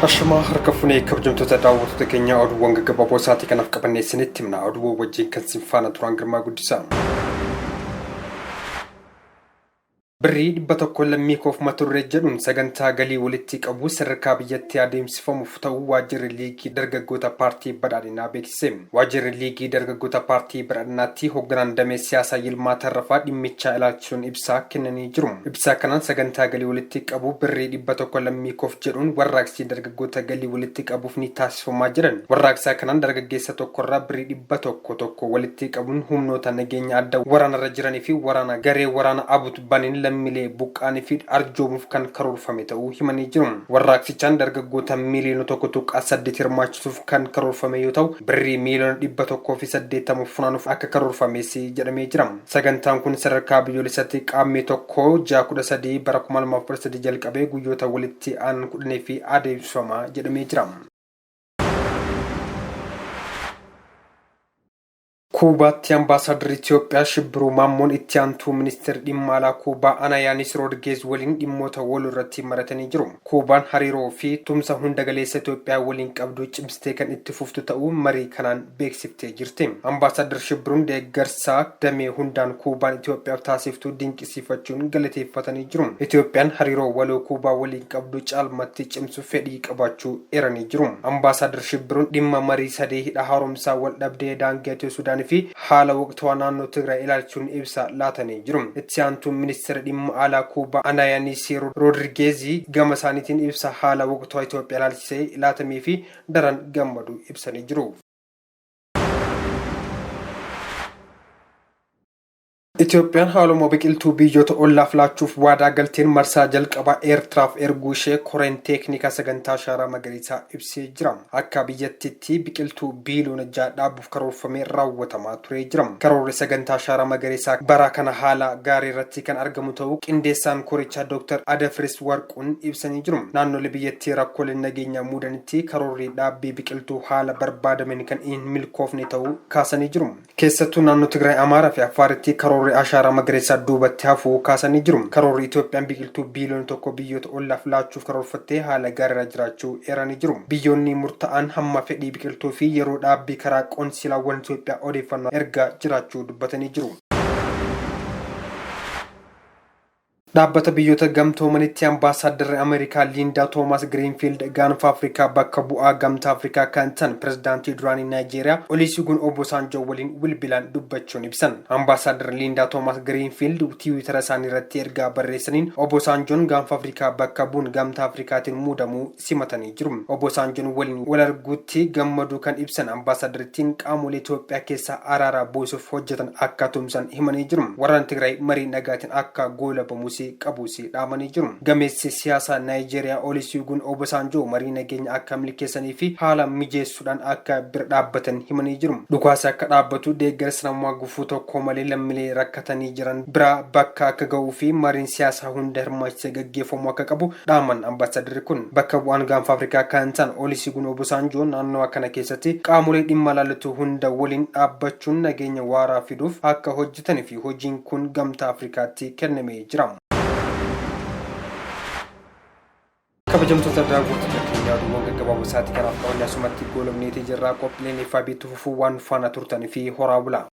Ashamaa harka funee kabajamtoota daawwattoota keenyaa oduuwwan gaggabaaboo sa'aatii kanaaf qabannee isinitti himna. Oduuwwan wajjin kan isin faana turan Girmaa Guddisaa. Birrii 100 lammii koof mata duree jedhuun sagantaa galii walitti qabuu sadarkaa biyyatti adeemsifamuuf ta'uu Waajjirri Liigii Dargaggoota Paartii Badhaadhinaa beeksise. Waajjirri Liigii Dargaggoota Paartii Badhaadhinaatti hogganaan damee siyaasaa Yilmaa Tarrafaa dhimmichaa ilaalchisuun ibsaa kennanii jiru. Ibsaa kanaan sagantaa galii walitti qabuu birrii 100 lammii koof jedhuun warraaqsii dargaggoota galii walitti qabuuf ni taasifamaa jedhan. Warraaqsaa kanaan dargaggeessa tokkorraa birrii 100 tokko walitti qabuun humnoota nageenya adda waraanarra jiranii fi waraana garee waraana ABUT baneen lammiilee buqqa'anii fi arjoomuuf kan karoorfame ta'uu himanii jiru. Warraaqsichaan dargaggoota miiliyoona 1.8 hirmaachisuuf kan karoorfame yoo ta'u, birrii miiliyoona 180 funaanuuf akka karoorfames jedhamee jira. Sagantaan kun sadarkaa biyyoolessaatti Qaammee 1, ji'a 13 bara 2013 jalqabee guyyoota walitti aanan 10f adeemsifama jedhamee jira. Kuubaatti Ambaasaadarri Itiyoophiyaa Shibbiruu Maammoon Itti Aantuu Ministeera Dhimma Alaa Kuubaa Anayaanis Roodgeez waliin dhimmoota waloo irratti maratanii jiru. Kuubaan hariiroo fi tumsa hunda galeessa Itiyoophiyaa waliin qabdu cimsitee kan itti fuftu ta'uu marii kanaan beeksiftee jirti. Ambaasaaddar Shibbiruun deeggarsa damee hundaan Kuubaan Itiyoophiyaaf taasiftu dinqisiifachuun galateeffatanii jiru. Itiyoophiyaan hariiroo waloo Kuubaa waliin qabdu caalmatti cimsuuf fedhii qabaachuu eeranii jiru. Ambaasaaddar Shibbiruun dhimma marii sadee hidha haaromsaa, waldhabdee daangaa Itiyoo-Sudaan fi haala waqtawaa naannoo Tigraay ilaalchisuun ibsa laatanii jiru. Itti aantuun Ministeera Dhimma Alaa Kuubaa Anaayaaniisii Roodrigeezii gama isaaniitiin ibsa haala waqtawaa Itiyoophiyaa ilaalchisee laatamee fi daran gammaduu ibsanii jiru. Itoophiyaan haaluma biqiltuu biyyoota ollaaf laachuuf waadaa galteen marsaa jalqabaa Eertiraaf erguu ishee koreen teeknikaa sagantaa ashaaraa magariisaa ibsee jira. Akka biyyattiitti biqiltuu biiliyoona 6 dhaabuuf karoorfamee raawwatamaa turee jira. Karoorri sagantaa ashaaraa magariisaa bara kana haala gaariirratti kan argamu ta'uu qindeessaan korichaa Dooktar Adafris Warquun ibsanii jiru. Naannolee biyyattii rakkooleen nageenyaa muudanitti karoorri dhaabbii biqiltuu haala barbaadameen kan hin milkoofne ta'uu kaasanii jiru. Keessattuu naannoo Tigraay, Amaaraa fi Affaaritti karoorri ashaaraa magariisaa duubatti hafuu kaasanii jiru. Karoorri Itoophiyaan biqiltuu biiliyoona 1 biyyoota ollaaf laachuuf karoorfatte haala gaariirra jiraachuu eeranii jiru. Biyyoonni murta'aan hamma fedhii biqiltuu fi yeroo dhaabbii karaa qonsilaawwan Itoophiyaa odeeffannoo ergaa jiraachuu dubbatanii jiru. Dhaabbata Biyyoota Gamtoomanitti Ambaasaaddarri Ameerikaa Liindaa Toomaas Giriinfiild Gaanfa Afrikaa bakka bu'aa Gamtaa Afrikaa kan ta'an Pirezidaantii duraanii Naayijeeriyaa Oliisigun Obosaanjoo waliin bilbilaan dubbachuun ibsan. Ambaasaaddar Liindaa Toomaas Giriinfiild tiwiitara isaanii irratti ergaa barreessaniin Obosaanjoon Gaanfa Afrikaa bakka bu'uun Gamtaa Afrikaatiin muudamuu simatanii jiru. Obosaanjoon waliin walarguutti gammaduu kan ibsan Ambaasaaddarittiin qaamolee Itoophiyaa keessaa araaraa buusuuf hojjetan akka tumsan himanii jiru. Waraanni Tigraay marii nagaatiin akka goolabamus qabuus dhaamanii jiru. Gameessi siyaasaa Naayijeeriyaa Olusegun Obasanjoo marii nageenya akka milkeessanii fi haala mijeessuudhaan akka bira dhaabbatan himanii jiru. Dhukaasi akka dhaabbatu, deeggarsi namoomaa gufuu tokko malee lammilee rakkatanii jiran bira bakka akka ga'uu fi mariin siyaasaa hunda hirmaachise gaggeeffamuu akka qabu dhaaman Ambaasaaddarri kun. Bakka bu'aan Gaanfa Afrikaa kan ta'an Olusegun Obasanjoo naannawa kana keessatti qaamolee dhimma ilaallatu hunda waliin dhaabbachuun nageenya waaraa fiduuf akka hojjetan fi hojiin kun Gamtaa Afrikaatti kennamee jira. Kabajamtoota daawwattoota keenyaa oduuwwan gaggabaaboo sa'aatii kanaaf qabanne asumatti goolabneetii jirra. Qophiileen FIB itti fufuu waan faana turtanii fi horaa bulaa.